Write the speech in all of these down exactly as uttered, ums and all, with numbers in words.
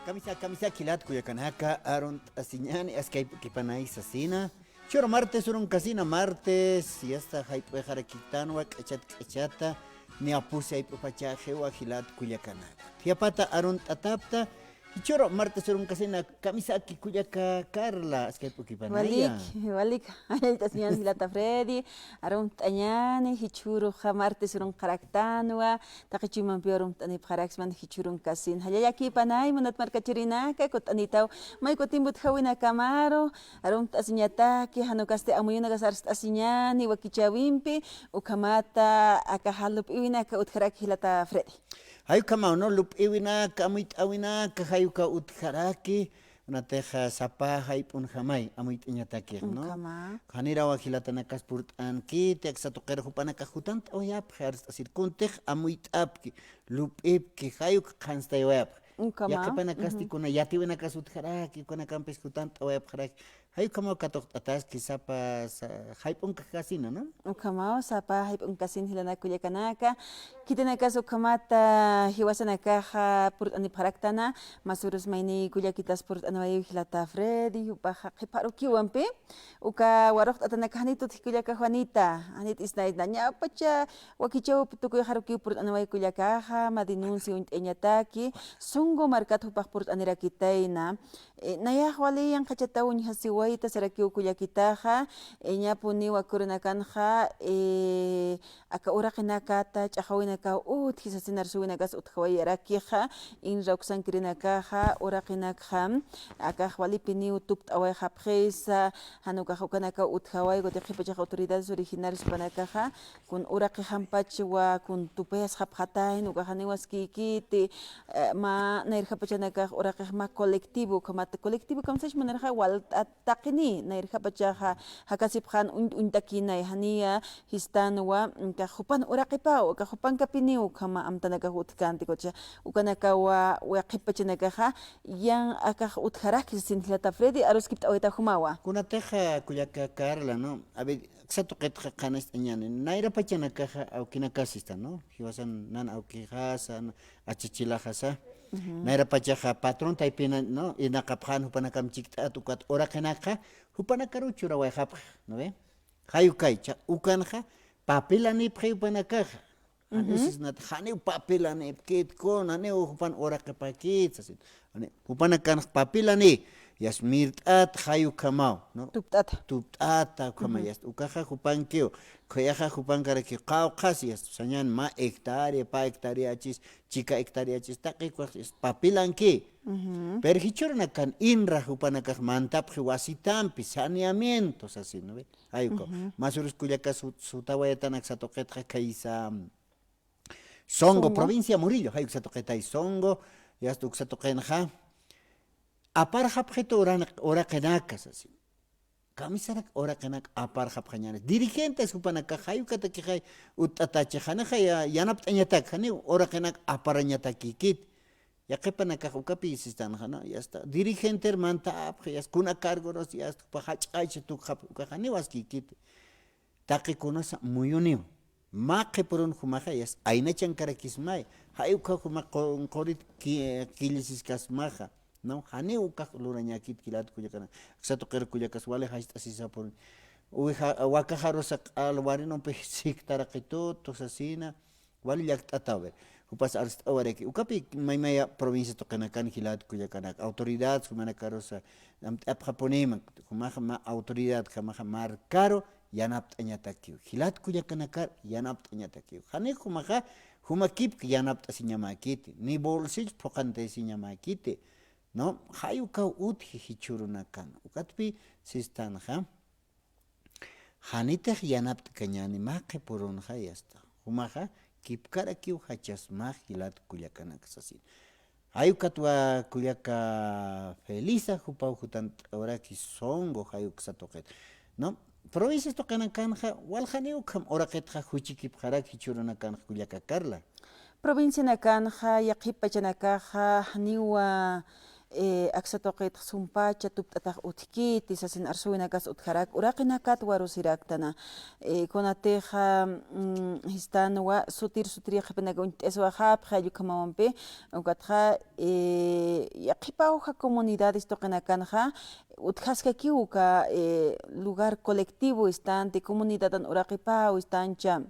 Kamisa, kamisa jilat kullakanaka, arunt'asiñäni, aski jayp'ukipanay sasina. Jichhüru martes urunkasina, martes, yasta jayp'uxarakïtanwa, k'achat k'achata, niya pusi jayp'upachaxiwa jilat kullakanaka. Thiyapata arunt'atapxta, jichhüru martes urunkasina, kamisaki kullaka Carla, aski jayp'ukipanaya. Walik, walik, jallallt'asiñäni jilata Freddy, arunt'añäni, jichhüruxa martes urunxaraktanwa, taqi chuymampiw arumt'anipxaraksman jichhürunkasina. Jallallakipanay, munat markachirinaka, kutt'anitaw, may kutimp utjawinakamaru, arumt'asiñataki, jan ukasti amuyunakas arst'asiñäni, wakichäwimpi, ukhamata, akaxa lup'iwinaka utjaraki jilata Freddy. Jay ukhamaw, ¿no? Lup'iwinaka, amuyt'äwinaka, jay uka utjaraki, Kunatixa sapa jayp'unjamay amuyt'añatakix, ¿no? Ukhama. Janirawa jilatanakas purt'ankiti, aksa tuqir jupanakax jutant'awayapxi, arst'asir kuntix amuyt'apki, lup'ipki, jay uk qhanstayawayapxi. Ukhama. Yaqhipanakasti kuna yatiwinakas utjaraki, kunakampis jutant'awayapxaraki. Jay ukhamaw katuqt'ataski sapa sa-, jayp'unkakasina, ¿no? Ukhamaw, sapa jayp'unkasin jilanaka kullakanaka. Khitinakas ukhamata jiwasanakaxa purt'anipxaraktana, masürus mayni kullakitas purt'aniwayiw jilata Freddy, jupaxa qhipharukiwampi. Uka waruqt'atanaka janit utji kullaka Juanita, janit isnay nañapacha wakichäwip tukuyxarukiw purt'aniwayi kullakaxa, mä denuncia uñt'ayañataki, Songo markat jupax purt'anirakitayna. Eh, nayax wali yanqhachataw uñjasiwayta sarakiw kullakitaxa, eh, ñapuniw aka urunakanxa, eh, aka uraqinakata ch'axwawinakaw utji sasin arsuwinakas utjawayarakixa, INRA uksankirinakaxa, uraqinakxa, akax walipiniw tupt'awayxapxisa, jan ukax ukanakaw utjaway, kuti qhipachax autoridades originarias jupanakaxa, kun uraqixampachwa, kun tupayasxapxatayna, ukax janiw askïkiti, eh, mä nayrjapachanakax uraqix mä colectivo, ukhamat colectivo kamsach munirxa walt'at taqini, nayrjapachaxa jakasipxän uñ-, uñtakïnay, janiya jistanwa, ukax jupan uraqipaw, ukax jupankapiniw, ukhama amtanakax utjkänti, kucha, ukanakawa, wayqhipachanakaxa, yan akax utjaraki sasin jilata Freddy, aruskipt'awayta jumawa. Kunatixa kullaka Carla, ¿no? A ver, aksa tuqitxa qhanist'añäni, nayrapachanakaxa awkinakas sistan, ¿no? Jiwasan nan awkixasa, achachilaxasa. Ujú. Nayrapachaxa patrón taypina, ¿no? Irnaqapxän jupanakamp chikt'at ukat uraqinakxa, jupanakaruw churawayxapxi, ¿no ve? Jay ukay, cha-, ukanxa, papelanipxi jupanakaxa. Ujú. Janiw sisnat, janiw papelanipkit, kun, janiw jupan uraqipakit, sasin. Jani, jupanakanx papelani, yas mirt'at, jay ukhamaw, ¿no? Tupt'ata. Tupt'ata, ukhama, ujú, yas, ukaxa jupankiw, khuyaxa jupankaraki, qawqhas, yas, sañän mä hectárea, pä hectáreachis, chika hectáreachis, taqi ukax, yas, papelanki. Ujú. Pero jichhürunakan INRA jupanakax mantapxi wasitampi, saneamiento, sasin, ¿no ve? Jay ukaw. Ujú. Masürus kullaka sut-, sutawaytan aksa tuqitxa khaysa, Songo, Songo. Provincia Murillo, jay uksa tuqitay Songo, yasta uksa tuqinxa. Aparxapxitu uran-, uraqinaka, sasin. Kamisarak uraqinak aparxapxañäni. Dirigentes jupanakax jay ukatakixay utt'atachi, janixa ya-, yanapt'añatak, janiw uraqinak aparañatakïkit. Yaqhipanakax ukapi sistanxa, ¿no? Yasta dirigenter mantapxi, yasta kuna cargorus, yasta jupa jach'aycha tukxapxi, ukax janiw askïkiti. Taqi kunasa muyuniw. Mä qhipürun jumaxa, yas, aynachankarakismay. Jay ukxa juma qu-, qurit ki-, killisiskasmaxa. ¿No? Janiw ukax lurañäkit jilat kullakanaka. Aksa tuqir kullakas wali jast'asisapun. Uwixa, wakaxarusa q'al warinumpi siktaraqitutu sasina. Wali llakt'ataw, ver. Jupas arst'awaraki. Ukapi maymaya provincia tuqinakan jilat kullakanaka. Autoridad, jumanakarusa, amt'apxapunïma, jumaxa mä autoridad, jamaxa markaru yanapt'añatakiw. Jilat kullakanakar yanapt'añatakiw. Jani jumaxa, jumakipk yanapt'asiñamäkiti. Ni bolsillo phuqantayasiñamäkiti. ¿No? Jay ukaw utji jichhürunakan. Ukatpi sistanxa. Janitix yanapt'kañäni mä qhipürunxa yasta. Jumaxa kipkarakiw jachasmax jilat kullakanak sasin. Jay ukatwa kullaka Felisa jupaw jutant'awaraki Songo jay uksa tuqit. ¿No? Provincias tuqinakanxa waljaniw ukham uraqitxa juchikipxarak jichhürunakanx kullaka Carla. Provincianakanxa, yaqhip pachanakaxa, janiwa, eh, aksa tuqitx sumpacha tupt'atax utjkiti, sasin arsuwinakas utjarak, uraqinakat warusiraktana. Eh, kunatixa, mm, jistanwa sutir sutir yaqhipanaka uñt'asiwayapxi jall ukhamampi, ukatxa, eh, yaqhipa uka comunidades tuqinakanxa, utjaskakiw uka, eh, lugar colectivo istanti, comunidadan uraqipaw istancha.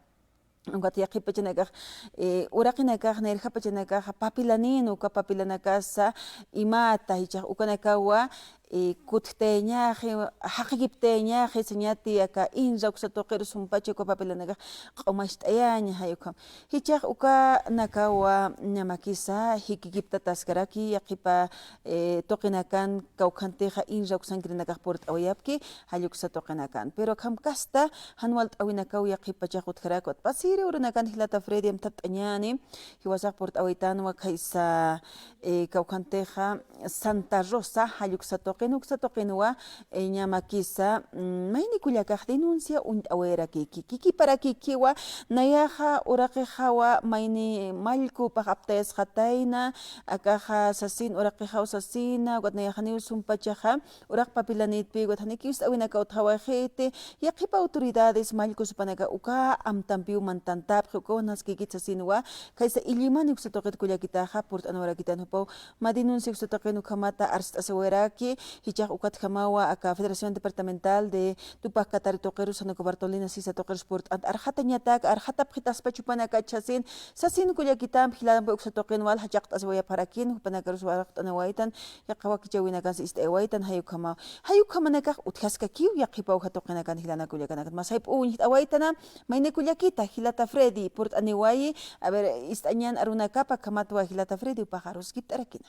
Ukat yaqhipachanakax, eh, uraqinakax, nayrjapachanakax, papilanin, uka papilanakasa, imata, jichhax ukanakawa, eh, kutjtayañaxi, jaqikiptayañaxi, sañati aka inra uksa tuqir sumpacha uka papilanakax q'umacht'ayaña, jay ukham. Jichhax ukanakawa, ñamakisa, jikikiptataskaraki, yaqhipa, eh, tuqinakan, kawkhantixa, inra uksankirinakax purt'awayapki, jall uksa tuqinakan. Pero akham kasta, jan walt'awinakaw yaqhipachax utjarakwa. Pasiri urunakan jilata Freddy amtapt'añäni, jiwasax purt'awaytanwa khaysa, eh, kawkhantixa Santa Rosa, jall uksa tuqin, uksa tuqinwa, eh, ñamakisa, mm, mayni kullakax denuncia uñt'awayarakiki, kikiparakikiwa, nayaxa uraqixawa, mayni mallkupax aptayasxatayna, akaxa sasin, uraqixaw sasina, ukat nayaxaniw sumpachaxa, uraq papilanitpi, ukat janikiw ist'awinakaw utjawayxiti, yaqhipa autoridades, mallkus jupanaka uka amtampiw mantantapxi, ukaw jan askïkit sasinwa, khaysa Illimani uksa tuqit kullakitaxa, purt'anwarakitan jupaw, mä denuncia uksa tuqin ukhamata arst'asiwayaraki, jichhax ukatjamawa, aka Federación Departamental de Tupak Katari tuqirus, San Luis Bartolina sisa tuqirus purt'ant arxatañatak, arxatapxitaspach jupanakach sasin, sasin kullakitampi, jilampi uksa tuqin wal jachaqt'asiwayapxarakin, jupanakarus waraqt'aniwaytan, yaqha wakichäwinakansa ist'ayawayitan, jay ukhamaw. Jay ukhamanakax utjaskakiw yaqhipa uka tuqinakan jilanaka kullakanakat. Mä sayp'u uñjt'awaytana, mayni kullakita, jilata Freddy, purt'aniwayi, a ver, ist'añan arunakapa, akhamatwa jilata Freddy, jupax aruskipt'arakina.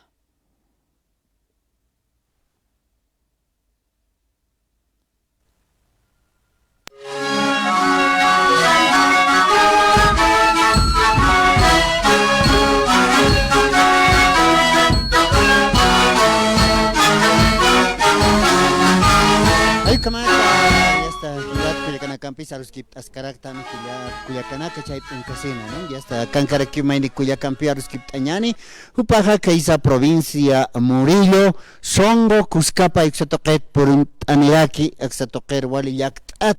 Jay ukhamata, ya está, jilat kullakanakampis aruskipt'askaraktan, jilat kullakanaka chayp'unkasina, ¿no? Ya está, akankarakiw mayni kullakampi aruskipt'añäni, jupaxa khaysa provincia Murillo, Songo, Cuscapa, uksa tuqit purt'aniraki, uksa tuqir wali llakt'at.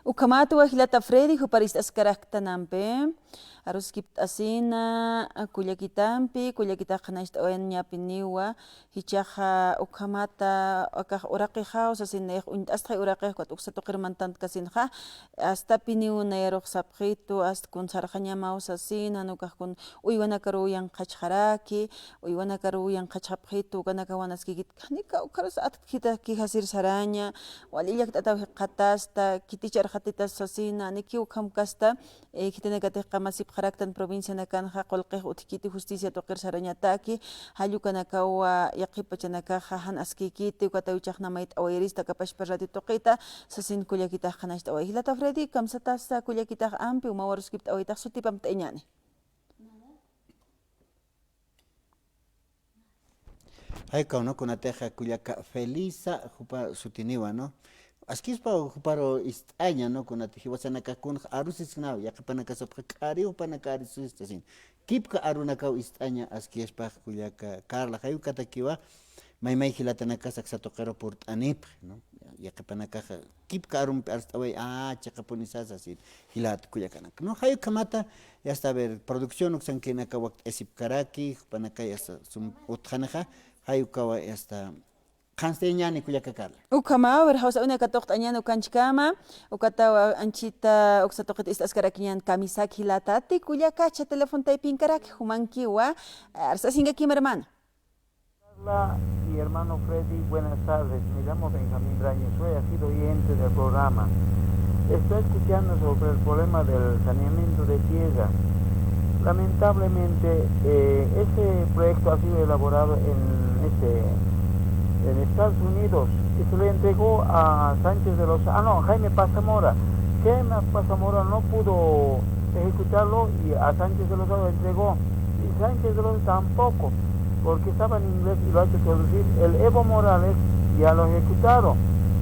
Ukhamatwa jilata Freddy, jupar ist'askaraktanampi, aruskipt'asina, kullakitampi, kullakitax qhanañcht'awayañapiniwa, jichhaxa ukhamata, akax uraqixaw, sasin nayax uñt'astxay uraqix, ukat uksa tuqir mantantkasinxa, astapiniw nayarux sapxitu, ast kun sarxañamaw sasin, jan ukax kun uywanakaruw yanqhachxaraki, uywanakaruw yanqhachxapxitu, ukanakaw jan askïkit, janikiw ukharus atkt'ita, quejasir saraña, wali llakt'ataw jikxatasta, khiticharxatitas sasina, janikiw ukham kasta, eh, khitinakatix qamasipxaraktan provincianakanxa, qullqix utjkiti justicia tuqir sarañataki, jall ukanakawa, yaqhipachanakaxa, jan askïkiti, ukataw jichhax namayt'awayirista, aka pachpa radio tuqita, sasin kullakitax qhanañcht'away. Jilata Freddy, kamsatasa kullakitax ampi, umaw aruskipt'awaytax sutipamt'ayañäni. Jay ukaw, ¿no? Kunatixa kullaka Felisa, jupa sutiniwa, ¿no? Askispa juparu ist'aña, ¿no? Kunati jiwasanakax kunx arusisknaw, yaqhipanakasapxa k'ari jupanaka arusistasin. Kipka arunakaw ist'aña askiyaspax kullaka Carla, jay ukatakiwa, maymay jilatanakas aksa tuqiru purt'anipxi, ¿no? Yaqhipanakaxa, kipka arumpi arst'away, ah, chiqapuni sasa, sasin, jilat kullakanaka. No, jay ukhamata, ya está, a ver, producción uksankirinaka wakt'asipkaraki, jupanaka, ya está, sum utjanixa, jay ukawa, ya está, qhanstayañäni kullaka Carla. Ukhama, a ver, jawsäwinaka tuqt'añäni ukanchkama, ukataw anchhita, uksa tuqit ist'askarakiñän kamisaki jilatati, kullakacha teléfono taypinkaraki, jumankiwa, arsasinkakim hermana. Carla y hermano Freddy, buenas tardes. Me llamo Benjamín Raño, soy asiduo oyente del programa. Estoy escuchando sobre el problema del saneamiento de tierra. Lamentablemente, eh, este proyecto ha sido elaborado en, este, en Estados Unidos y se le entregó a Sánchez de los, ah, no, Jaime Paz Zamora. Jaime Paz Zamora no pudo ejecutarlo y a Sánchez de Lozada lo entregó. Y Sánchez de Lozada tampoco, porque estaba en inglés y lo ha hecho traducir. El Evo Morales ya lo ha ejecutado.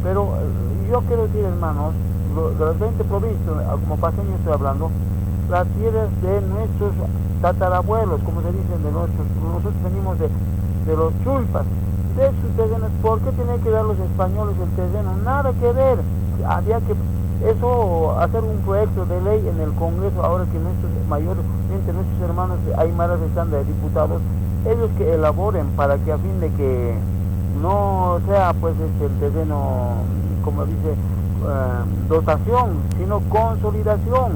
Pero, eh, yo quiero decir, hermanos, lo- de las veinte provincias, ah, como paceño estoy hablando, las tierras de nuestros tatarabuelos, como se dicen, de nuestros, nosotros venimos de, de los chulpas, de sus terrenos. ¿Por qué tienen que dar los españoles el terreno? Nada que ver. Había que eso, hacer un proyecto de ley en el Congreso, ahora que nuestros mayores, entre nuestros hermanos aymaras están de diputados, ellos que elaboren para que a fin de que no sea, pues, este, el terreno, como dice, eh, dotación, sino consolidación.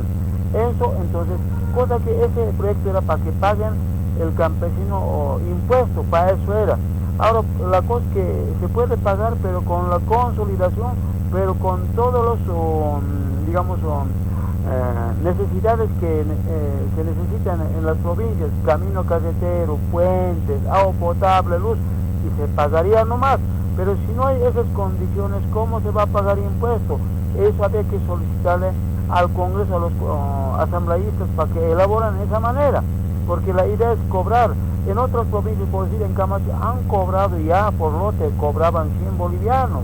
Eso, entonces, cosa que ese proyecto era para que paguen el campesino o impuesto, para eso era. Ahora, la cosa que se puede pagar, pero con la consolidación, pero con todos los, um, digamos, um, eh, necesidades que, eh, se necesitan en las provincias, camino carretero, puentes, agua potable, luz, y se pagaría nomás. Pero si no hay esas condiciones, ¿cómo se va a pagar impuesto? Eso había que solicitarle al Congreso, a los, oh, asambleístas, para que elaboren esa manera, porque la idea es cobrar. En otras provincias, por decir, en Camacho, han cobrado ya por lote, cobraban cien bolivianos.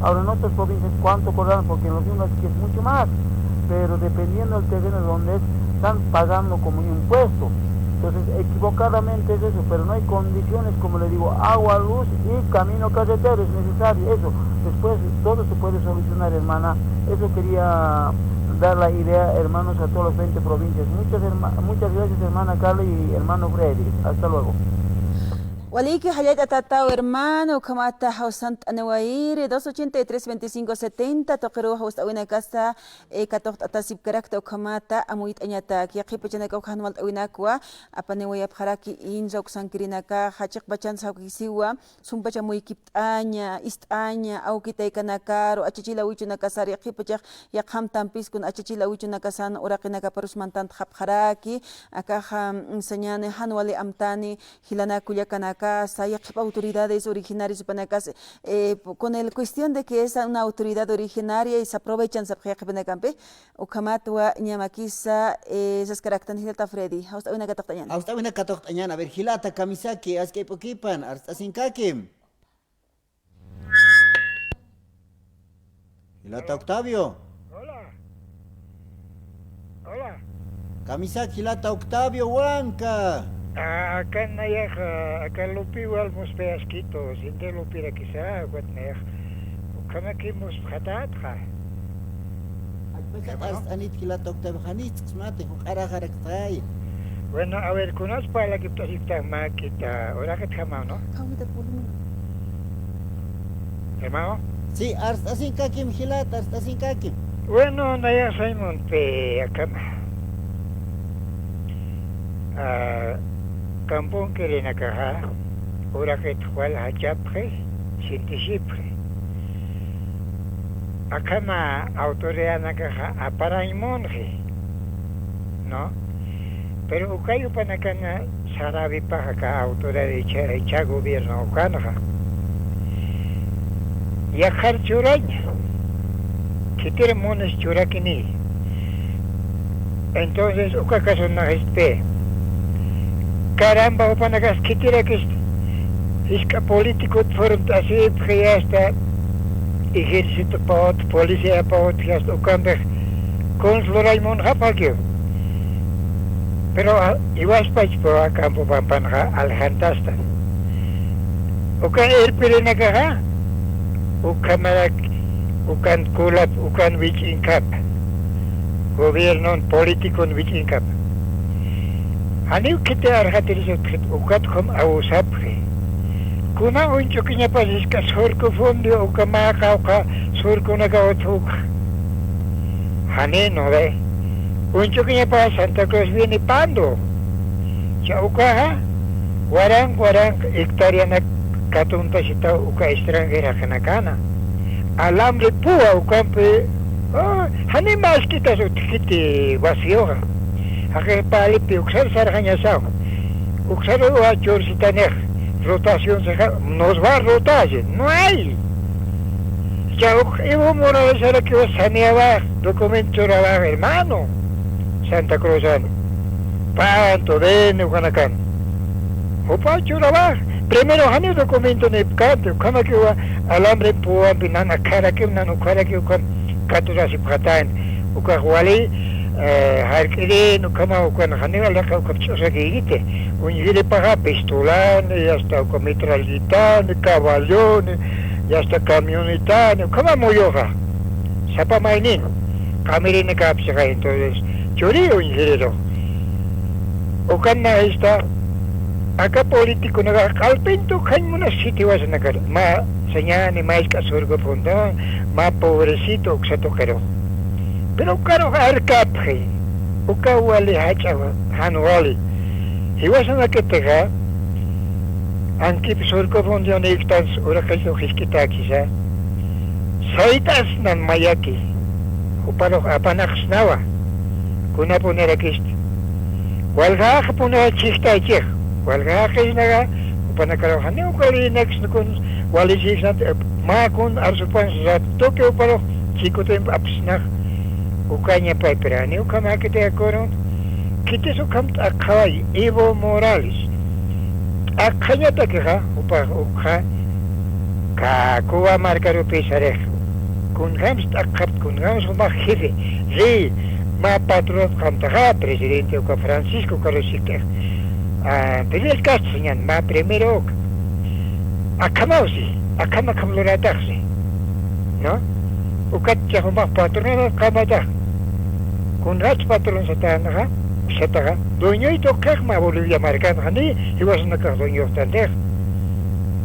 Ahora, en otras provincias, ¿cuánto cobraron? Porque en los mismos que es mucho más, pero dependiendo del terreno donde es, están pagando como impuesto. Entonces, equivocadamente es eso, pero no hay condiciones, como le digo, agua, luz y camino carretero es necesario, eso. Después todo se puede solucionar, hermana. Eso quería dar la idea, hermanos, a todas las veinte provincias. Muchas, herma- muchas gracias, hermana Carla y hermano Freddy. Hasta luego. Waliki, jallallt'atataw hermano, ukhamata jawsant'aniwayiri, dos ochenta y tres, veinticinco setenta, tuqiruw jawst'awinakasa, eh, katuqt'atasipkarakta ukhamata, amuyt'añatak, yaqhipachanakaw jan walt'awinakwa, apaniwayapxaraki inra uksankirinakaxa, chiqpachan sawkisiwa, sumpacha muykipt'aña, ist'aña, awki taykanakaru, achachila wichunakasar, yaqhipachax yaqham tampiskun achachila wichunakasan uraqinakaparus mantantxapxaraki, akaxa, mm, sañani, jan wali amtani, jilanak kullakanakasa, yaqhip autoridades originarios jupanakas, eh, con el cuestión de que es una autoridad originaria y se aprovechan sapxi yaqhipanakampi, ukhamatwa ñamakisa, eh, saskaraktan jilata Freddy, jawst'awina katuqt'añan. Jawst'awina katuqt'añan, a ver, jilata kamisaki, askip'ukipan, arst'asinkakim. Jilata Octavio. Hola. Hola. Kamisaki jilata Octavio Huanca. Ah, akan nayax, ah, akan Lupi wal muspi askitu, sinte Lupirakisa, akat nayax. Ukhamaki muspxatatxa. Allpachat arst'anit jilata Octavio, janichkismati, juq'araxarakstay. Bueno, a ver, kunas parlakipt'asikta makita, uraqitjamaw, ¿no? Hermano? Sí, arst'asinkakim jilata, arst'asinkakim. Bueno, nayax saymunpi akhama. Ah, camponkirinakaxa, uraqit wal jachapxi, sintisipxi. Akhama autoridadnakaxa aparañ munxi, ¿no? Pero ukay jupanakana sarawipax aka autoridad ichha, ichha gobierno ukanxa. Yaqhar churaña, khitir munis churakini. Entonces, uka kasunaxistpi. Caramba, jupanakas khitirakista. Jisk'a políticot furunt'asipxi, hasta ejército pawat, policía pawat, hasta ukampix kuns lurañ munxapxakiw. Pero, ah, iwaspachpawa campo pampanxa aljantastan. Uka irpirinakaxa, ukhamarak, ukan kulap, ukan wich'inkapa. Gobiernon, politicon wich'inkapa. Janiw khiti arxatiris utjit, ukat ukham awsapxi. Kuna uñch'ukiñapas jisk'a surco fundio, uka mä qawqha surconakaw utjukxa. Jani, no ve. Uñch'ukiñapas Santa Cruz vinipandu. Cha ukaxa, waranq, waranq hectáreanak katuntasitaw uka extranjero jaqinakana. Alambre púa ukampi, ah, jani mä askitas utjkiti vacíoxa. Jaqi palipi uksar sarxañasaw. Uksaruwa chursitanix, rotación sixa, nos va a rotar, no hay. Cha uk Evo Moralesarakiwa saneawax, documento churawax, hermano. Santa Cruzan. Panto, ven, ukanakan. Jupa churawax. Primero jani documento nipkanti, ukhamakiwa alambre púampi nan akharakiw, nan ukharakiw, ukan katurasipxatani, ukax wali, eh, jark'irin, ukhama ukan janiw aliqa ukham ch'usakïkiti, uñjiripaxa pistolani, y hasta uka metrallitani, caballoni, y hasta camionetani, ukhama muyuxa. Sapa maynin, q'amirinak apsixa, entonces, churi uñjiriru. Ukan na esta, aka político naga q'alpintu khañ munas sitiwasanakar, mä sañani, mä isk'a surco fundón, mä pobrecito uksa tuqiru. Pero ukarux arkapxi, uka wali jach'a jan wali. Jiwasanakatixa, ankip surco fundón iktan uraqitu jisk'itäkisa, sayt'asnan mayaki, juparux apanaqsnawa, kunapunirakista. Walja jaqipunixa chhijtaychix, walja jaqisnaxa, jupanakaruxa janiw uka lïnaksa kun, wali chhijsnat, mä kun arsupan sasat, tuqi juparux chikutimp apsnax, ukaña paypira, janiw ukhamäkiti akurun, khitis ukham t'aqhawayi, Evo Morales. T'aqhañatakixa, jupax ukxa, Kakuwa markarupi sarix. Kunjams t'aqhapt, kunjams jumax jefe. Rey, mä patronat qamtaxa, presidente uka Francisco ukaru sikt'ix. Ah, Fidel Castro sañan, mä primero uka. Akhamaw si, akham akham luratax si. ¿No? Ukat chiqa jumax patronat qamatax. Kunjats patrón satänxa, sataxa, dueñoy tuqix mä Bolivia markanxa, ni jiwasanakax dueñoxtantix.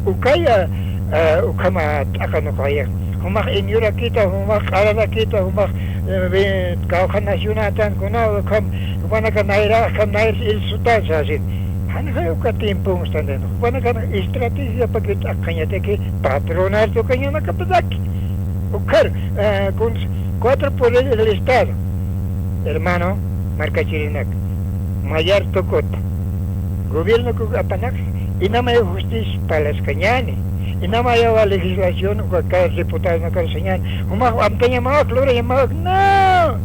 Ukaya, eh, ukhama t'aqanuqayix. Jumax indio rakita, jumax q'ara rakita, jumax, eh, kawkha nacionatan kuna, ukham, jupanaka nayra, ukham nayr il sutan sasin. Janxa uka tiemponstantin. Jupanaka estrategia paki t'aqañataki patronal tukañanakapataki. Ukhar, eh, kun cuatro poderes del Estado. Hermano, markachirinak. Mayar tukuta. Gobierno kuk apanak, inamay justicia palaskañani. Inamay awa legislación uka ka diputado no karusañani. Jumax amtañamawak, lurañamawak, no.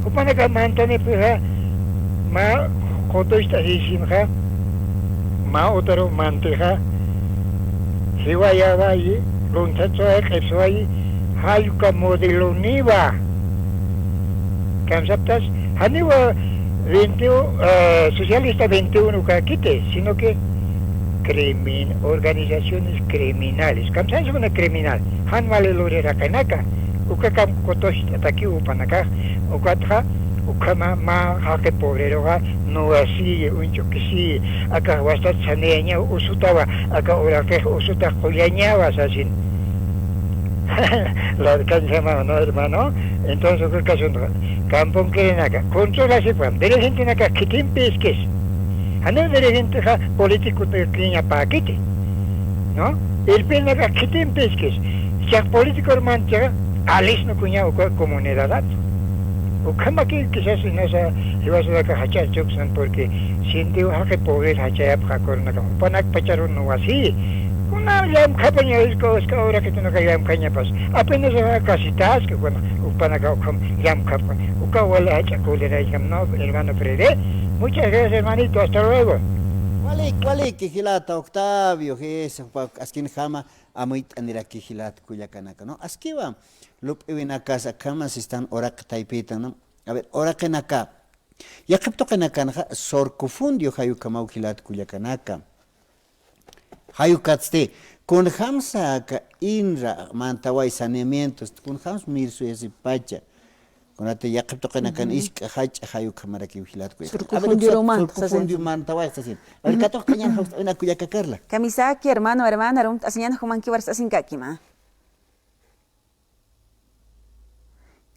Jupanaka mantanipixa, mä qutucht'asisinxa, mä utaru mantixa, jiwayawayi, lunthatsuwayi, q'ipsuwayi, jallka modeloniwa. Kamsaptas, janiwa veintiuno, eh, socialista veintiuno kakiti, sino que crimin-, organizaciones criminales. Kamsansa una criminal, jan wali luriraqinaka, uka kam kutucht'atakiw jupanakax, ukatxa, ukhama mä jaqi pobreruxa, nuwasiyi, uñch'ukisiyi, akax wastat saniyañaw usutawa, aka uraqix usutax qullañawa sasin. Larkañjamaw, ¿no, hermano? Entonces, uka kasunxa, kampunkirinaka, controlasipan, dirigentenaka khitimpi iskis. Janiw dirigentexa político kiñapäkiti, ¿no? Irpinaka khitimpi iskis. Chax político hermano, chax alisnukuña uka comunidadat. Ukhamaki quizás inasa jiwasanaka jach'a chuksan, porque sientiw jaqi pobrel jach'ayapxa akurunaka, jupanak pacharun nuwasi. Kuna llamkhapaña, iska, iska uraqitunaka llamkhañapas. Apenas casitaski, bueno, jupanaka ukham llamkhapxa. Uka wali jach'a colerayjam, ¿no, hermano Freddy? Muchas gracias, hermanito. Hasta luego. Walik, walik, jilata Octavio, jisa, jupa askinjama amuyt'aniraki jilat kullakanaka, ¿no? Askiwa, lup'iwinakas akhama sistan uraqi taypitan, ¿no? A ver, uraqinaka. Yaqhip tuqinakanxa surco fundón jay ukhamaw jilat kullakanaka. Jay ukatsti, kunjamsa aka INRA mantaway saneamientos, kunjams mirsuyasipacha. Kunati yaqhip tuqinakan isk'a jach'a jay ukhamarakiw jilat kullakanaka. Surco fundón manta, surco fundón mantaway sasin. A ver, katuqtañan jawst'awina kullaka Carla. Kamisaki, hermano, hermana, arumt'asiñan jumankiw arst'asinkakima.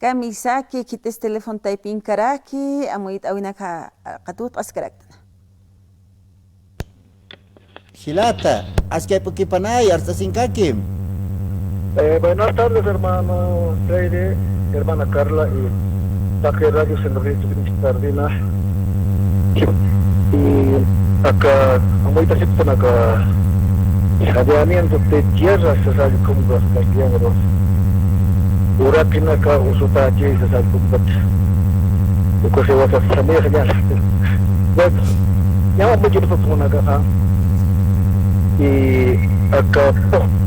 Kamisaki, khitis teléfono taypinkaraki, amuyt'awinaka, ah, qatuqt'askaraktana. Jilata, askaypukipanay, arst'asinkakim. Eh, buenas tardes, hermano Freddy, hermana Carla, y taqi Radio Centro Tardina. Y aka, amuytasipxtan aka saneamiento de tierra, sasallkumpas castellano. Uraqinaka usutächi, sasallkumpat. Uka siwasas saneaña. Bueno, ñawa muchurpasmunakaxa. Y aka,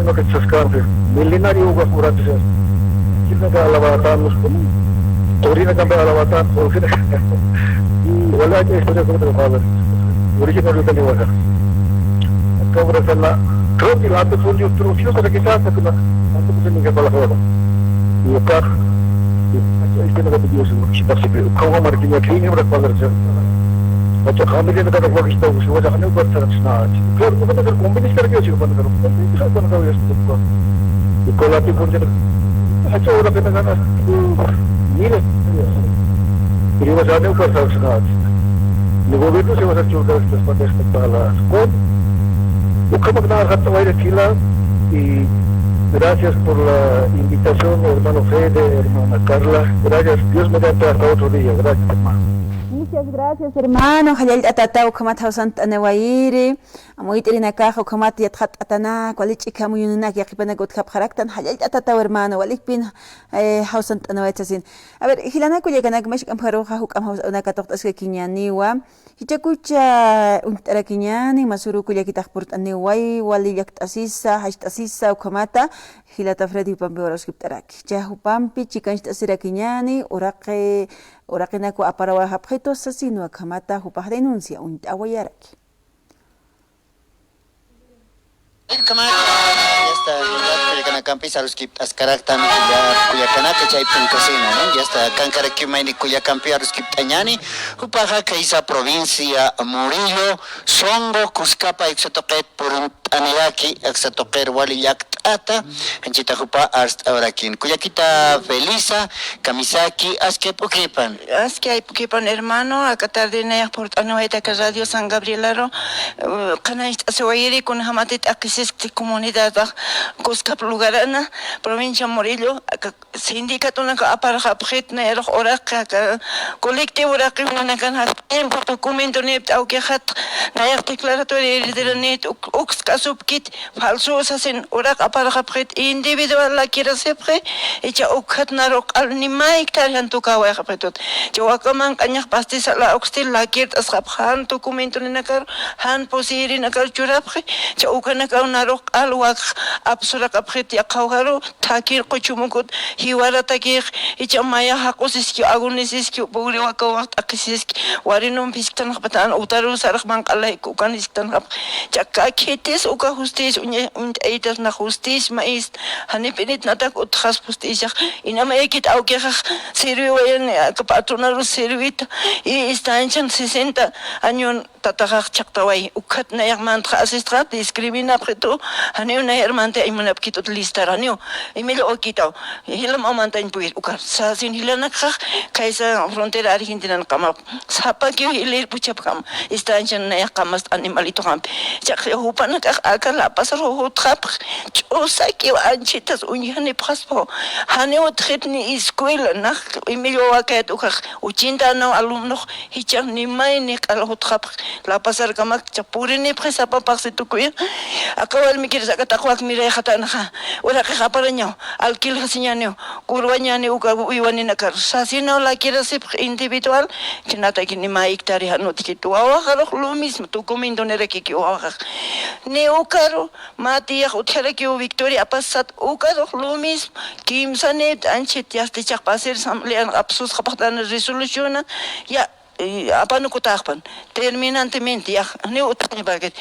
Uno que se escampe. Milenario uga jurante. Kirna ka alabatan, nos como. Torina cambia alabatan, porque. Y wala que historia como te fala. Original de Guadalajara. Acabra sana. Creo que la antes fue yo, pero yo para que está, que la antes se me quedó la joda. Y acá, ahí tiene que pedir su chica, se ve, como Marquina, que ni una cuadra. Otra familia de cada cual que está, se va a dejar un cuarto de nada. Claro, no me conviene estar aquí, si no, cuando, cuando, cuando, cuando, y con la tipo de, esta hora que me ganas, mira, y va a salir un cuarto de nada. El gobierno se va a hacer churrar estas bandas para las con. Ukhamagnäxat wayra jila, y gracias por la invitación, hermano Fede, hermana Carla. Gracias. Dios mediante, hasta otro día. Gracias, hermano. Muchas gracias, hermano. Jallallt'atata ukhamat jawsant'anawayiri. Amuyt'irinakax ukhamat yatxatt'atanak, wali ch'ikha amuyunanak yaqhipanak utjapxaraktan, jallallt'atataw, hermano. Walikpin, eh, jawsant'anawayt sasin. A ver, jilanak kullakanak, mä juk'amp jaruxa juk'amp jawsant'anak katuqt'askakiñäniwa. Jichhakucha uñt'arakiñäni, masüru kullakitax purt'aniway, wali llakt'asisa, jacht'asisa, ukhamata, jilata Freddy jupampi aruskipt'araki. Jichha jupampi chikancht'asirakiñäni, uraqi, uraqinakwa aparawayxapxitu sasinwa, ukhamata jupax renuncia uñt'awayaraki. Kullakanakampis aruskipt'askaraktan, kulla-, kullakanaka chaypun kasina, ¿no? Ya está, kankaraki mayni kullakampi aruskipt'añäni, jupaxa kaysa provincia Murillo, Songo, Cuscapa, aksa tuqit purt'aniraki, aksa tuqir wali llakt'ata, anchita jupa arst'awarakin. Kullakita Felisa, kamisaki, aski p'ukipan. Aski p'ukipan, hermano, aka tarde nayax purt'aniwayta aka Radio San Gabrielaru, eh, qhanañcht'asiwayiri kunjamatï t'aqhisiskti comunidadax Cuscap lugarana, provincia Murillo, aka sindicatonaka aparxapxit, nayarux uraqi, aka colectivo uraqiwinakan, tiempo documentonïpt'awkixat, nayax declaratoria herederanït, uk-, ukskasupkit, falso sasin, uraq parxapxit, individual lakirasipxi, icha ukkhat naru q'al ni mayk tari jan tukäwayxapxitut. Icha waka manq'añax pastisa la ukstil lakirt'asxapx jan documentoninakar, jan poseerinakar churapxi, icha ukanakaw naru q'al wakx apsuraqapxit yaqhawjaru, thakir quchumukut jiwaratakix, icha maya jaqusiski, agunisiski, pugri wakawax t'aqisiski, warinum phisktanxapatan, utaru sarxman q'alayku ukan isktanxapx. Chaka khitis uka justicia, uña, uñt'aytas na justicia, maíz, janipinit natak utxas justiciax, inamaykit awkixax sirviwayan, aka patronaru sirvita, y estanchan sesenta añon tataxax chhaqtaway, ukkhat nayax mantxa asistxa, discriminapxitu, janiw nayar mantayañ munapkitut listar, janiw, imillawakitaw, jilam amantañ puyir, ukar, sasin jilanakxax, khaysa frontera argentinan qamap, sapakiw jilir puchapkam, estanchan nayax qamast animalitoxampi, chaq jupanakax aka lapasar jutxapx, ch'usakiw anchitas uñjanipxaspa, janiw utxit ni escuela, nax imillawakayat ukax, ochenta anaw alumnox, jichhax ni may ni q'al jutxapx, lapasarkamak, jichhax purinipxi sapa paqsi tukuya. Aka warmikirus aka taqwak mirayxatanxa, uraqix aparañaw, alquiljasiñaniw, kurwañani uka uywaninakar, sasinaw lakirasipx individual, chinataki ni mayk tari jan utjkit, wawaxarux lo mismo, documentonirakikiw wawaxax. Ni ukaru, mä tiyax utjarakiw Victoria apasat, ukarux lo mismo, kimsanit anchit yasti chaqpasir samlian apsusxapxtan resoluciona, ya, eh, apanukutäxpan, terminantemente, ya, janiw utjaniparakit,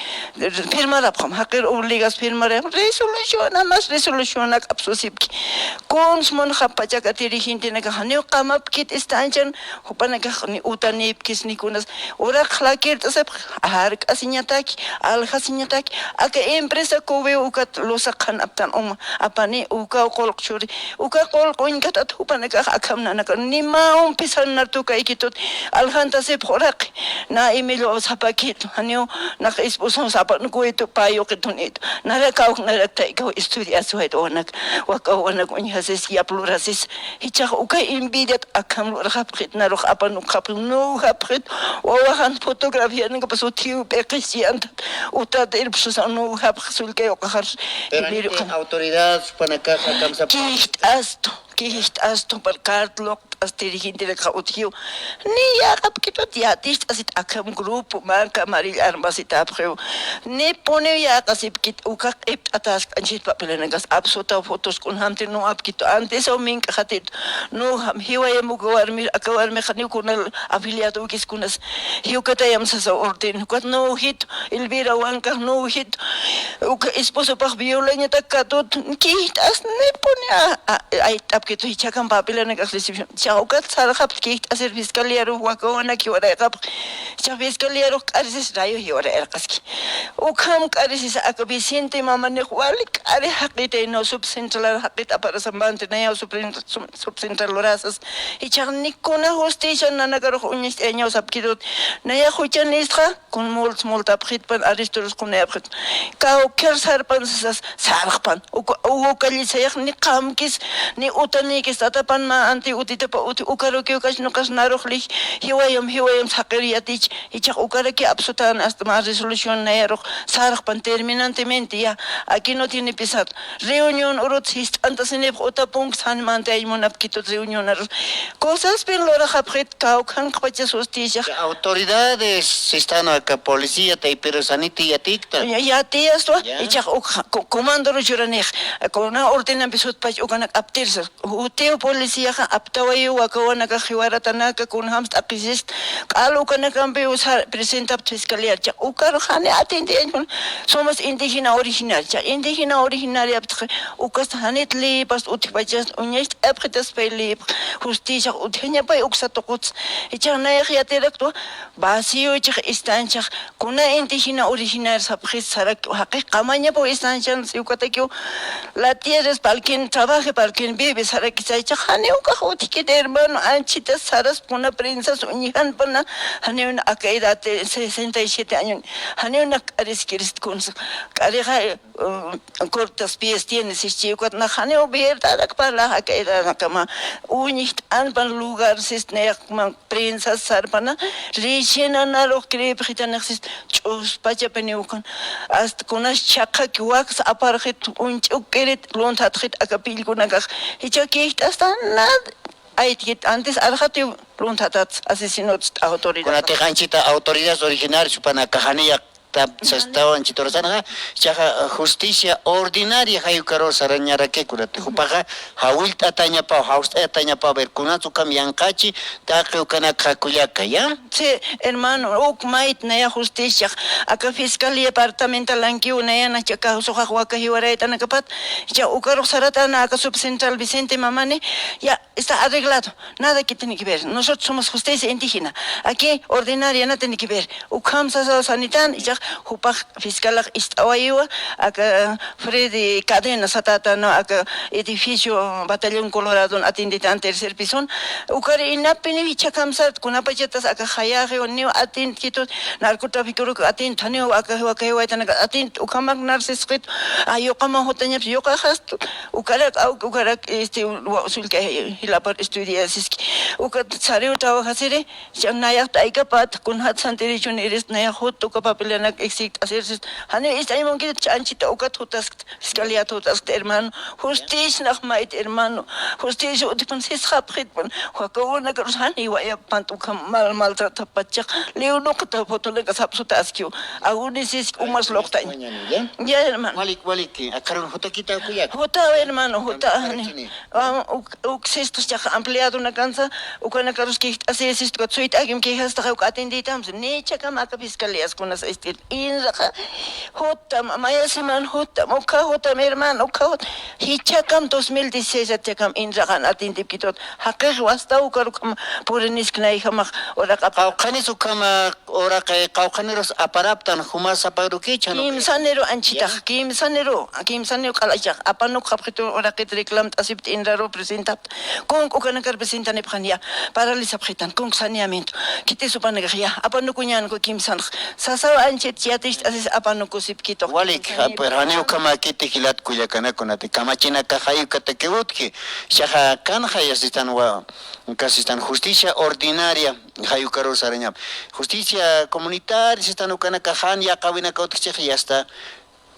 firmarapxam, jaqir obligas firmarapxam, resoluciona, más resolucionak apsusipki. Kuns munxap pachaka dirigentenakax, janiw qamapkit estanchan, jupanakax ni utanipkis ni kunas, uraq lakirt'asipx, jark'asiñataki, aljasiñataki, aka empresa Covew ukat losa qhanaptan uma, apani ukaw qullq churi, uka qullq uñkatat jupanakax akham nanaka, ni mä umpisan nar tukaykitut, aljantasipx uraqi, na imillu sapakit, janiw, nax esposaw sapan kuytu, pä yuqitunitu, narak awk, narak taykaw estudiaswayt wanak, wakaw wanak uñjasis, yap lurasis, jichhax uka envidiat akham lurxapxit, narux apanukxapxit, nuwjapxit, wawaxan fotografianakapas utjiw p'iqis yantat, utat irpsusan nuwjapx sullkay uqaxar. Pero aniti autoridad, supanakax akham sapa. Kijt'astu, kijt'astu, par carta luqt'as dirigentenakax utjiw. Ni yäqapkitut yatist'asit akham grupo, marca amarilla armasitapxiw. Nipuniw yäqasipkit, ukax q'ipt'atask'anchit papelanakas, apsutaw fotos kunjamti nuwapkitu, antisaw mink'axatit, nuwjam, jiwayam uka warmir, aka warmix janiw kunal afiliado ukis kunas, jiwkatayam sasa orden, ukat nuwjitu, Elvira Wankax nuwjitu, uka esposopax violañatak katut, kijt'as nipuni a, a, ayt'apkitu, jichhakam papelanakax recepción, jichhax ukat sarxapt kijt'asir fiscaliaru wakawanak jiwarayxapx, jichhax fiscaliarux k'arisis rayo jiwarayarqaski. Ukham k'arisis aka Vicente Mamanix wali k'ari jaqitay, no, subcentral jaqit aparasambante, nayaw subcentral lurasas. Jichhax ni kuna justicia nanakarux uñacht'ayañaw sapkitut. Nayax juchanistxa, kun multas multapxitpan, arrestorus qunayapxit. Kawkhir sarpan sasas, sarxpan. Uka, uka callisayax ni qamkis, ni utanïkis, tatapan mä anti utitapa uti, ukarukiw kachnuqas narux lij, jiwayam, jiwayam saqir yatich, jichhax ukaraki apsutan, hasta mä resolución nayarux sarxpan terminantemente, ya, aquí no tiene pisar. Reunión urut sist'antasinipx uta punks, jan mantayañ munapkitut reunión arus. Cosaspin luraxapxit, kawkhanqpacha sustïshax. Autoridades, sistan aka policía, taypirus janiti yatikta. Ya, yatiyastwa, ya, jichhax uk, co-, comando ruchuranix. Kuna ordenampis jutpach ukanak aptirsa. Jutiw policiaxa aptawayiw wakawanakax jiwaratanaka kunjams t'aqisist, q'al ukanakampiw sar-, presentapta fiscaliar, cha ukarux jani atendiyañ, somos indígena originaria, cha indígena originariaptxa, ukas janit leypas utjpachas, uñacht'apxitaspay leypx, justiciax utjañapay uksa tuquts, jichhax nayax yatiraktwa, vacío jichhax estanciax, kuna indígena originaria sapxis sarak, jaqix qamañapaw estancian, siwkatakiw, la tierra es para quien trabaje, para quien vive, sarakisa, jichhax janiw ukax utjkiti, hermano, anchita saraspa kuna prensas uñjanpana, janiw na aka edad de sesenta y siete años, janiw na k'ariskirist kunsa, k'arixa, mm, cortas pies tienes, sischi, ukat na janiw verdad ak parlax aka edad akama, uñjt'anpan lugar, sis, nayax man prensas sarpana, recién nanarux crepxitanix sis, ch'uspachapiniw ukan. Hasta kunas chhaqhaki waksa aparxit, uñch'uk'irit, lunthatxit aka pillkunakax. Jichha kijt'asta nada aytkit, antes arxatiw lunthatats, asesinots, autoridad. Kunatix anchita autoridades originarios jupanakax janiya ta-, sastaw anchita urasanxa, jichhaxa justicia ordinaria jay ukaru sarañaraki kunatix. Jupaxa jawillt'atañapaw, jawst'atañapaw, a ver, kunats ukham yanqachi, taqi ukanakxa kullaka, ¿ya? Sí, hermano, uk mayt naya justiciax, aka fiscalía departamental ankiw naya nacha kawsuxax waka jiwaraytanakapat, jichha ukarux saratana aka subcentral Vicente Mamani, ya, está arreglado, nada que tiene que ver. Nosotros somos justicia indígena. Aquí, ordinaria, no tiene que ver. Ukham sasaw sanitan, jichhax jupax fiscalax ist'awayiwa, aka Freddy Cadena satata, ¿no? Aka edificio Batallón Colorado atienditan tercer piso. Ukar inapiniw jichhakam sat, kunapachatas aka jayaxiw niw atiendkitut, narcotráfico ruk atiend, janiw aka, aka jiwaytanaka atiend, ukhamak narsisqit, a, yuqama jutañaps, yuqaxast, ukarak, aw, ukarak, este, wa-, sullka jilapar estudiasiski. Ukat sariw trabajasiri, chan nayax t'aykapat, kunjat santirïchun iris, nayax jut uka papeleanak exikt'asirsis. Jani ist'aymunkit, ch'anchita ukat jutaskt, fiscalía jutaskt, hermano. Justicia nax mayt, hermano. Justicia utjpan sisxapxitpan. Wakawanakarus jani wayapant ukham mal, maltratapatchax. Liw nuqta fotonaka sapsutaskiw. Agunisis umas loqtañ. Ya, hermano. Walik, walik, akarun jutakita kuyak. Juta, hermano, juta. Am, uk, uk sistas chax ampliado nakansa, ukanakarus kijt'asi, sistukat suyt'akim kijastaxa uk atenditams, ni chakam aka fiscalías kunas istir, inraxa, jutam, maya semana jutam, uka jutam, hermano, uka jut, jichakam dos mil dieciséis chakam inraxan atendipkitut, jaqix wasta ukarukam purinisknayjamax, uraqapa. Qawqhanis ukama, uraqi, qawqhanirus aparaptan, juma saparukichhan. Kimsaniru anchitax, kimsaniru, kimsaniru q'alachax, apanukxapxitu uraqit reclamt'asipta inraru presentapta. Kunka ukanakar presentanipxan ya, paralizapxitan, kunka saneamiento. Khitis jupanakax ya, apanukuñänku kimsanx. Sasaw anchit yaticht'asis apanukusipkitux. Walik, jani ukhama khiti jilat kullakanakunati, kamachinakax jay ukatakiw utji, jichhaxa kanxa yasistan wa, kasistan justicia ordinaria, jay ukaru sarañap. Justicia comunitaria, sistan ukanakax jan yaqawinaka utjchix yasta.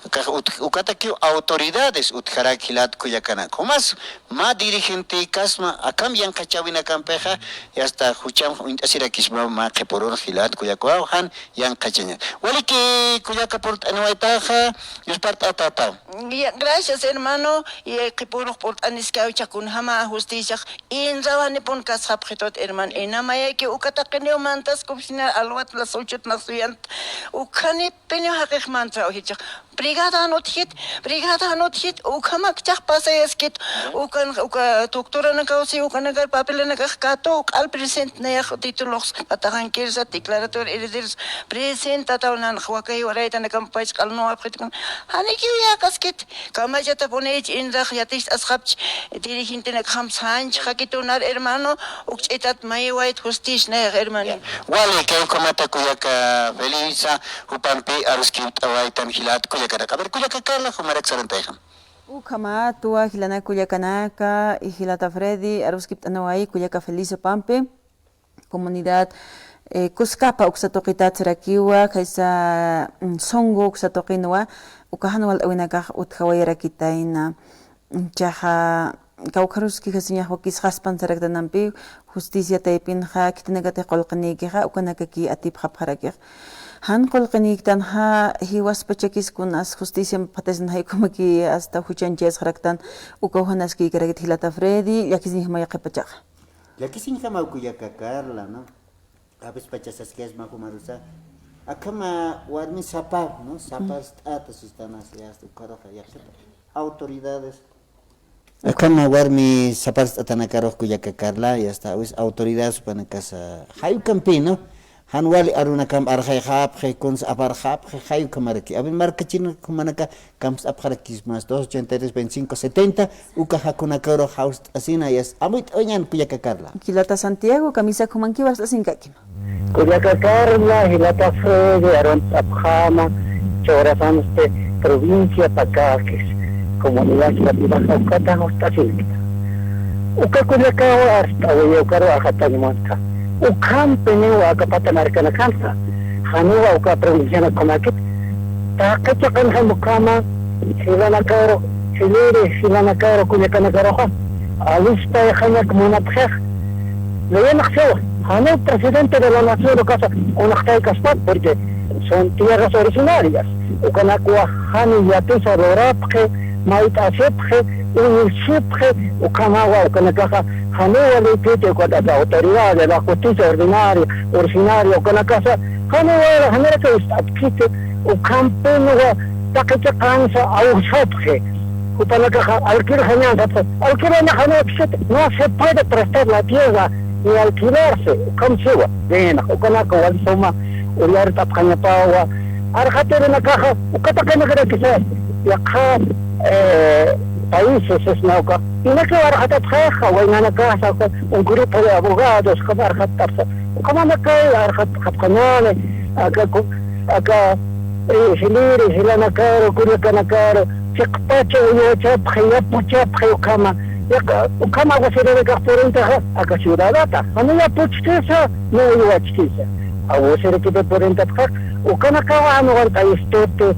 Akax ut-, ukatakiw autoridades utjarak jilat kullakanaka. Jumas mä dirigentekasma akham yanqhachäwinakampixa, yasta juchamx uñt'asirakisma mä qhipürun jilat kullakaw jan yanqhachaña. Waliki kullaka purt'aniwaytaxa, yuspart'atata. Ya, gracias, hermano. Y, eh, qhipürux purt'aniskaw, jichha kunjama justiciax inrawanipun kasxapxitut, hermano. Ina mayaki uka taqiniw mantas oficina alwat las ochot nax suyant. Ukhanipiniw jaqix mantraw jichhax. Brigadan utjit, brigadan utjit, ukhamakchax pasayaskit. Ukan, uka doctoranakaw si, ukanakar papelanakax katuw q'al present nayax títulos, tataxankirsa, declaratoria herederos, presentataw nanx waka jiwaraytanakam pachq'al nuwapxit kun. Janikiw yäqaskit, kamachatapuni inrax yaticht'asxapch, dirigentenakxam sanchxakitunar, hermano, ukch'itat maywayt justicia nayax, hermano. Ya. Wali, kay ukhamata kullaka Felisa, jupampi aruskipt'awaytan jilat kullakanaka. A ver, kullaka Carla, jumarak sarantayxam. Ukhamat, tuwa jilanak kullakanaka, y jilata Freddy, aruskipt'anaway kullaka Felisa jupampi. Comunidad, eh, Cuscapa uksa tuqitat sarakiwa, khaysa, mm, Songo uksa tuqinwa, uka jan walt'awinakax utjawayarakitayna. Jichhaxa, kawkharus kijasiñax wakisxaspan saraktanampi, justicia taypinxa, khitinakatix qullqinïkixa, ukanakaki atipxapxarakix. Jan qullqinïktanxa, jiwaspachakis kunas justiciamp phataysan jay ukhamaki hasta juchanchayasxaraktan, ukaw jan askïkarakit jilata Freddy, llakisiñjamaya qhipachaxa. Llakisiñjamaw kullaka Carla, ¿no? Avispacha saskayasma jumarusa. Akhama warmi sapar, ¿no? Saparst'ata sistan asiyasta, ukharuxa yaqhita. Autoridades. Akhama warmi saparst'atanakarux kullaka Carla, y hasta awis autoridades jupanakasa, jay ukampi, ¿no? Jan wali arunakamp arxayxapxi, kuns aparxapxi, jay ukhamaraki. A ver, markachirinaka jumanaka kamst'apxarakisma, dos ochenta y tres, veinticinco setenta, uka jakunakaru jawst'asina, yasta amuyt'awayañäni kullaka Carla. Jilata Santiago, kamisaki jumankiw arst'asinkakima. Kullaka Carla, jilata Freddy, arunt'apxäma, chawrasansti provincia Pacajes, comunidad Chapinaqa, ukata jawst'asinkta. Uka kullakawa arst'awiya, ukaru arxatañ munta. Ukhampi niwa aka pata markanakanxa, janiwa uka provincianakjamakiw, taqi chiqanxam ukhama, jilanakaru, jiliri jilanakaru kullakanakaruxa alispayxañak munapxix. Leyinx siwa, janiw presidente de la nación ukasa kunxtaykaspat, porque son tierras originarias. Ukanakwa jani yatisa lurapxi, mayt'asipxi, uñisipxi, ukhamawa ukanakaxa janiw walïkiti, ukat aka autoridad de la justicia ordinaria, originaria, ukanakasa janiw wali, janiraki ist'apkiti, ukhampinwa taqi chiqansa awsapxi. Jupanakaxa alquilxañän sapxi, alquilanax janiw apkiti, no se puede prestar la tierra ni alquilarse, ukham siwa. Bueno, ukanaka wali suma uyarit'apxañapawa. Arxatirinakaxa uka taqinakarakisa yaqha, eh, países sisna uka. Inaki arxatapxaxa, waynanakasa, uka, un grupo de abogados, ukham arxatapxa. Ukhamanakay arxatapxañäni, aka ku-, aka, eh, jiliri jilanakaru, kullakanakaru, chiqpacha uywachapxi, yapuchapxi ukhama. Yaq-, ukhama aguasirinakax purintaxa, aka ciudadata. Jani yapuchkisa, ni uywachkisa. Aguasirikipi purintapxax, ukanakawa jani wali t'ayistuti.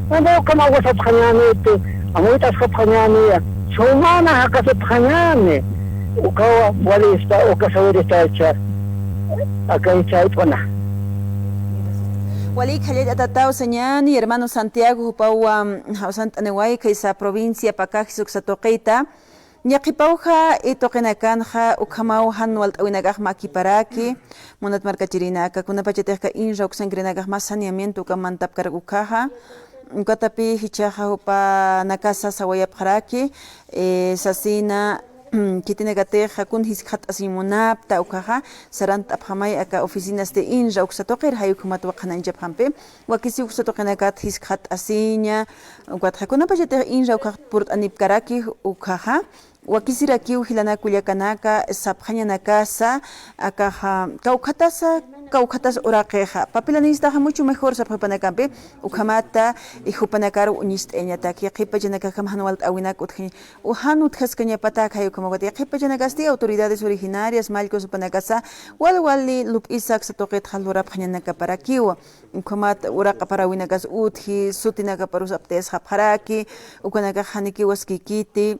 Jani ukhama aguasapxañäniti, amuyt'asxapxañäniya. Sumana jakasipxañäni. Ukawa wali ista-, uka sawiristaycha. Aka ichayt'una. Wali khallallt'ataw sañäni, hermano Santiago, jupaw, um, jawsant'aniway, khaysa provincia Pacajes uksa tuqita. Ñaqhipawxa, i tuqinakanxa, ukhamaw jan walt'awinakax mäkiparaki, munat markachirinaka, kunapachatix aka INRA uksankirinakax mä saneamiento uka mantapkarak ukhaxa, ukatapï jichhaxa jupanakasa sawayapxaraki, eh, sasina, khitinakatix kun jiskxatasiñ munapta ukhaxa, sarantapxamay aka oficinas de INRA uksa tuqir, jay ukhamat waqhanañchapxampi, wakisiw uksa tuqinakat jiskxatasiña, ukatxa kunapachatix INRA ukhax purt'anipkaraki ukhaxa, wakisirakiw jilanaka kullakanaka sapxañanakasa, akaxa, kawkhatasa, kawkhatas uraqixa. Papelanïstaxa mucho mejor sapxi jupanakampi, ukhamata, y jupanakaru uñist'ayañataki, qhipachanakaxkam jan walt'äwinak utji, u jan utjaskañapatak jay ukhamaw ukat, qhipachanakasti autoridades originarias, mallkus jupanakasa, wal wali lup'isa aksa tuqitxa lurapxañanakaparakiwa. Ukhamat uraq aparäwinakas utji, sutinakaparus aptayasxapxaraki, ukanakax janikiw waskïkiti,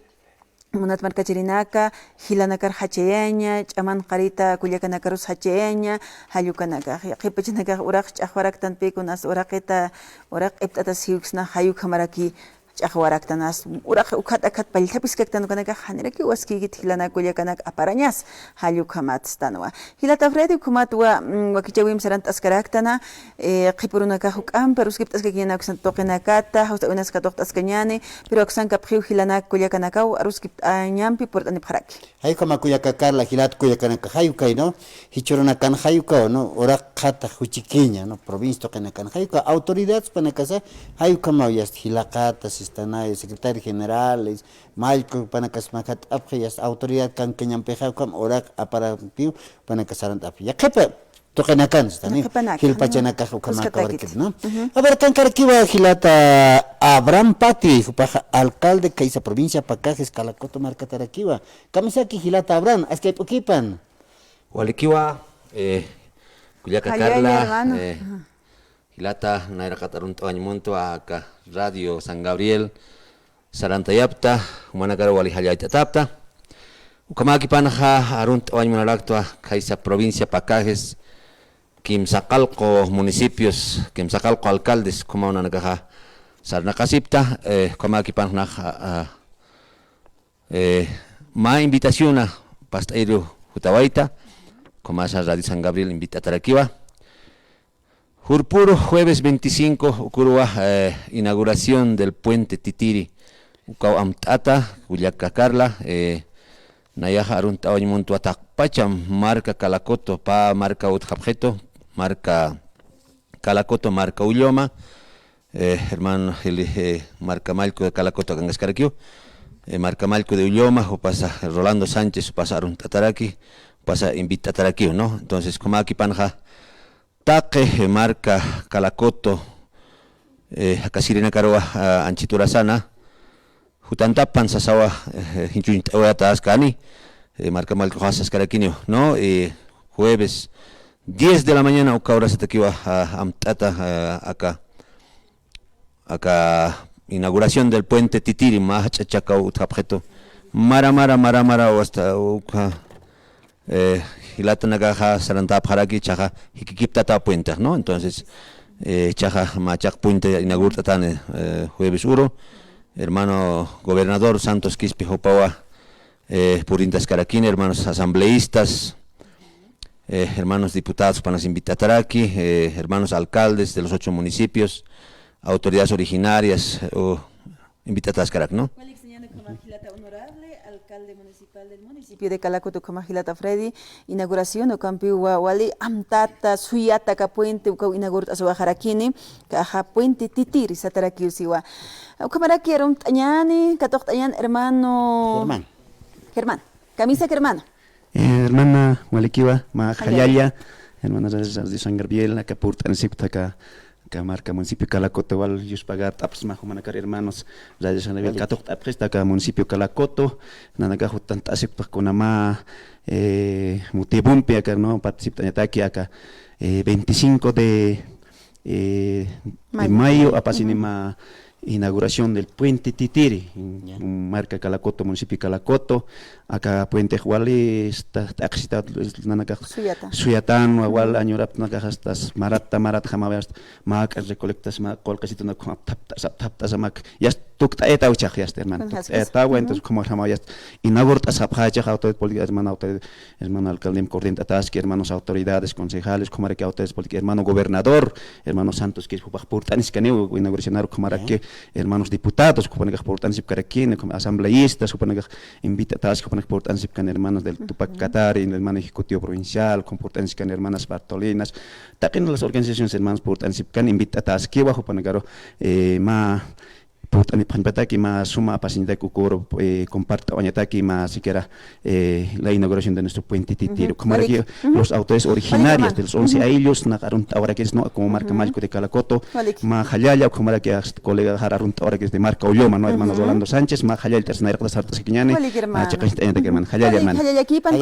munat markachirinaka, jilanakar jachayaña, ch'aman qarita kullakanakarus jachayaña, jall ukanakax, qhipachanakax uraq ch'axwaraktanpï kunas uraqita, uraq q'ipt'atas jiwksna, jay ukhamaraki ch'axwaraktanas, uraq ukhat akhat pallthapiskaktan ukanakax, janirakiw waskïkit jilanak kullakanak aparañas, jall ukhamatstanwa. Jilata Freddy, ukhamatwa, mm, wakichäwimp sarant'askaraktana, eh, qhipürunakax juk'ampi aruskipt'askakiñäni aksan tuqinakata, jawst'äwinas katuqt'askañäni, pero aksankapxiw jilanak kullakanakaw aruskipt'añampi purt'anipxaraki. Jay ukhama kullaka Carla, jilat kullakanaka, jay ukay, ¿no? Jichhürunakan jay ukaw, ¿no? Uraqxata juchikiña, ¿no? Provincia tuqinakan jay uka, autoridades jupanakasa, jay ukhamaw yasta jilaqata, sistanaya, secretario generales, mallku jupanakas makat'apxi, yasta autoridad kankañampixa, ukham uraq aparampiw, jupanakas sarant'apxi. Yaqhipa tuqinakan, ¿no? Yaqhipanaka, jilpachanakax ujú. Ukhama kawarkit, ¿no? Ujú. A ver, kankarakiwa jilata Abraham Pati, jupaxa alcalde khaysa provincia Pacajes, Calacoto markatarakiwa. Kamisaki jilata Abraham, askip'ukipan. Walikiwa, eh, kullaka Carla, hermano. Eh, ajá. Jilata, nayraqat arunt'awañ muntwa aka Radio San Gabriel, sarantayapta, jumanakar wali jallayt'atapta. Ukhamäkipanxa arunt'awañ munaraktwa, khaysa provincia Pacajes, kimsaqallqu municipios, kimsaqallqu alcaldes, ukhamaw nanakaxa sarnaqasipta, eh, ukhamäkipanxa, ah, eh, mä invitaciona past'ayiru jutawayta, ukhamasa Radio San Gabriel invit'atarakiwa. Jurpuru jueves veinticinco, ukaruwa, eh, inauguración del puente Titiri. Ukaw amt'ata, kullaka Carla, eh, nayaxa arunt'awañ muntwa taqpacha marka Calacoto, pä marka utjapxitu, marka Calacoto, marka Ulloma, eh, hermano Eli, eh, marka mallku de Calacoto akankaskarakiw, eh, marka mallku de Ulloma, jupasa Rolando Sánchez, jupasa arunt'ataraki, jupasa invit'atarakiw, ¿no? Entonces, ukhamakipanxa taqi, eh, marka Calacoto, eh, aka sirinakarwa, ah, anchit urasana, jutantapan sasawa, eh, jinchuñt'awayataskani, eh, marka mallkuxa saskarakiniw, ¿no? Eh, jueves diez de la mañana uka urasatakiwa, ah, amt'ata, ah, aka, aka inauguración del puente Titiri, mä jach'a chakaw utjapxitu. Mara, mara, mara, mara, hasta uka, eh, jilatanakaxa sarantäpxaraki, jichhaxa jikikiptata puentex, ¿no? Entonces, eh, jichhaxa mä chaq puente inaugurt'atani, eh, jueves uru, hermano gobernador Santos Quispe jupawa, eh, purintaskarakini, hermanos asambleístas, eh, hermanos diputados, jupanas invit'ataraki, eh, hermanos alcaldes de los ocho municipios, autoridades originarias, eh, u invit'ataskarak, ¿no? Walik señor, como jilata honorable, alcalde municipal del municipio de Calacoto, como jilata Freddy, inauguración ukampiwa wali amtata suyata aka puente ukaw inaugurt'asiwaxarakini, aka puente Titiri satarakiw siwa. Ukhamaraki arunt'añäni, katuqt'añäni hermano Germán. Germán. Kamisak hermano. Eh, hermana, walikiwa, mä jallalla, hermana de San Gabriel, aka purt'anisipkta aka, aka marka municipio Calacoto, wal yuspagart'apxsma jumanakar hermanos de San Gabriel, katuqt'apxista aka municipio Calacoto, nanakax jutantasipkta kunjama, eh, motivompi aka, ¿no? Participt'añataki aka, eh, veinticinco de, eh, de mayo, apasini mä inauguración del puente Titiri, marka Calacoto, municipio Calacoto, aka puentex wali t'aqhisita nanakax suyatan, wal añurapta nanakax hasta marat, marat jamawayasta, mä k'an recolectas, mä qullqisitunak thapt'asa, thapt'asa mak, yasta tukt'ayataw jichhax, yasta hermano, tukt'ayatawa, entonces como jamawayasta inaugurt'asxapxächix autoridad política, hermano, autoridad hermano alcalde, coordinataski, hermanos autoridades, concejales, ukhamaraki autoridades políticas, hermano gobernador, hermano Santos Quispe, jupax purt'aniskaniw inauguracionar, ukhamaraki hermanos diputados, jupanakax purt'anisipkarakini, asambleístas, jupanakax invitataski, jupanakax purt'anisipkani, hermanos del Tupac Katari, hermano ejecutivo provincial, ukham purt'aniskani, hermanas Bartolinas, taqin las organizaciones, hermanos purt'anisipkani, invitataskiwa, jupanakaru, eh, mä purt'anipxañataki, mä suma apasiñataki, ukur, eh, compart'awañataki, mä siquiera, eh, la inauguración de nuestro puente Titiri. Ukhamaraki los autores originarios de los once ayllus, nax arunt'awarakis, ¿no? Como marka mallku de Calacoto, mä jallalla, ukhamaraki hasta colega jar arunt'awarakis de marka Ulloma, ¿no? Hermano Rolando Sánchez, mä jallalla, nayraqtas sartaskiñäni, chiqañt'añataki, hermano, jallalla, hermano. Jallallakipan,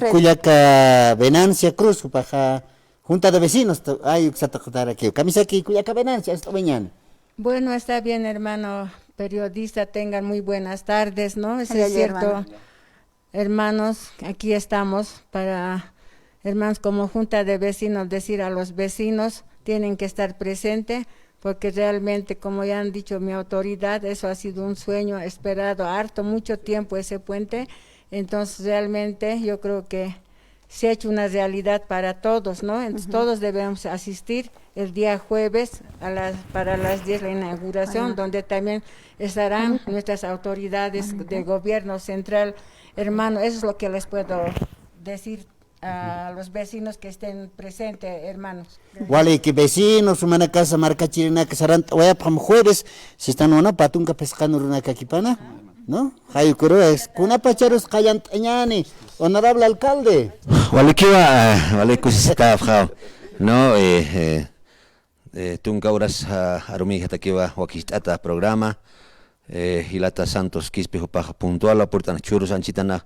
kullaka Venancia Cruz, jupaxa, Junta de vecinos, ay, uksataqtarakiw. Kamisaki, kullaka Venancia, ast'awiñäni. Bueno, está bien, hermano periodista, tengan muy buenas tardes, ¿no? Eso es cierto. Hermanos, aquí estamos para, hermanos, como junta de vecinos, decir a los vecinos, tienen que estar presentes, porque realmente, como ya han dicho mi autoridad, eso ha sido un sueño esperado harto, mucho tiempo ese puente. Entonces, realmente, yo creo que se ha hecho una realidad para todos, ¿no? Entonces, todos debemos asistir el día jueves a las, para las diez la inauguración, donde también estarán nuestras autoridades de gobierno central. Hermano, eso es lo que les puedo decir a los vecinos que estén presentes, hermanos. Waliki vecinos, jumanakasa markachirinaka sarant'awayapxam jueves, sistan wana patunka phisqan urunakakipana, ¿no? Jayukuru es, kunapacharus qallant'añäni, honorable alcalde. Walikiwa, eh, wali kusisitapxaw, ¿no? Eh, eh, eh, tunka uras, ah, arumiyjatakiwa wakicht'ata programa, eh, jilata Santos Quispe jupax puntual purt'an chhurus anchitana,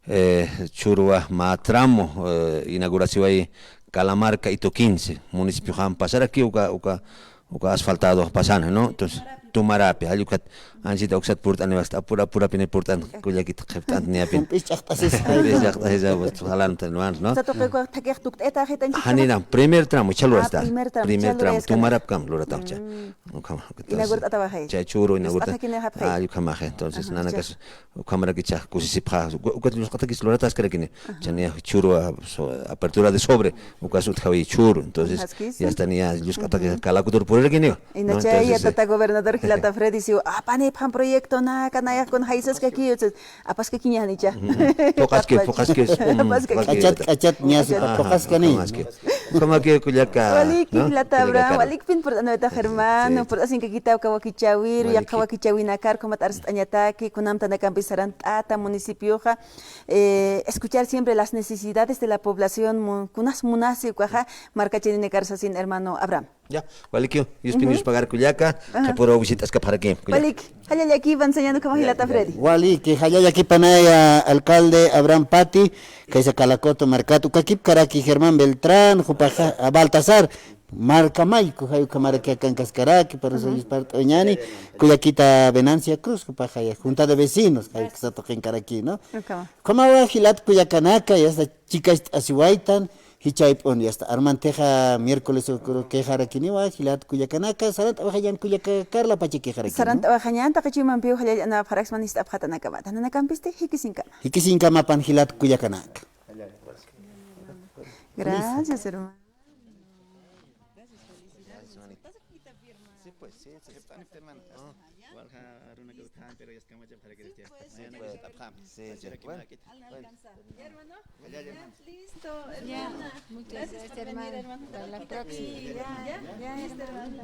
eh, chhurwa mä tramo, eh, inauguraciway Calamarca Hito quince, municipio jam pasaraki uka, uka, uka asfaltado pasana, ¿no? Entonces, Tumarapi, jall ukat, anchita uksat purt'aniwasta, apura, apurapini purt'an, kullakit qhipt'ant niyapin. Jump'is ch'aqt'asisa. Jump'is ch'aqt'asisa, pues, jalantan, hermanos, ¿no? Satuqiwa thakix tukt'ayta jitan. Janina, primer tramo, chha lurasta. Ah, primer tramo, primer tramo, Tumarapkam lurata, chha. Ukhama, entonces, inaugurt'atawaxay. Chay chhuru, inaugurta. Ukhamaxa, entonces, nanakas, ukhamaraki chha kusisipxa, uka, ukat llusq'atakis lurataskarakini. Chaniya chhuru, ah, so-, apertura de sobre, ukas utjawi chhuru. Entonces, ya está, niya llusq'atakis Calacotor purirakini. Inachay, tata gobernador jilata Freddy siw, apanipxam proyecto, naka nayax kun jaysaskakiw, apaskakiñänicha. Tuqaski, tuqaski. K'achat, k'achat, niya sipa tuqaskani. Ukhamaki kullaka, waliki, ¿no? Jilata Abraham, walikpin purt'anawayta, hermano, purt'asinkakita uka wakichäwiru, yaqha wakichäwinakar, ukhamat arst'añataki, kunamtanakampis sarant'ata municipioxa, eh, escuchar siempre las necesidades de la población, mu-, kunas munasi ukaxa, markachirinakar sasin, hermano Abraham. Ya, walikiw, Diospi nispagara kullaka, qhapüruw visitaskapxaraki, kullaka. Waliki, jallallakipan sañäni ukhama jilata Freddy. Waliki, jallallakipanaya alcalde Abraham Pati, kaysa Calacoto markat, ukakipkaraki Germán Beltrán, jupaxa, a, Baltasar, marka mayku, jay ukhamaraki akankaskaraki, pero soy partoñani, kullakita Venancia Cruz, jupaxa, ya, junta de vecinos, jay uksa tuqinkaraki, ¿no? Ukhama. Ukhamawa jilat kullakanaka, ya está, chikacht'asiwaytan, jichhayp'un, ya está. Armantixa miércoles ukaru quejarakiniwa, jilat kullakanaka, sarant'awaxañän kullaka Carla pacha quejarakini. Sarant'awaxañän, taqi chuymampiw jallalla anapxaraksman ist'apxatanakamat. Nanakampisti, jikisinkama. Jikisinkamapan jilat kullakanaka. Gracias, hermano. Sí, pues, sí, sí. Walja arunakaru thantira, ya está, macha para que esté. Sí, pues. Mañana visita apxam. Sí, sí. Bueno. Al alcanzar. Ya, hermano. Allá, ya, hermano. Listo, hermana. Muchas gracias, hermano. Hasta la próxima. Ya, ya, listo, hermano.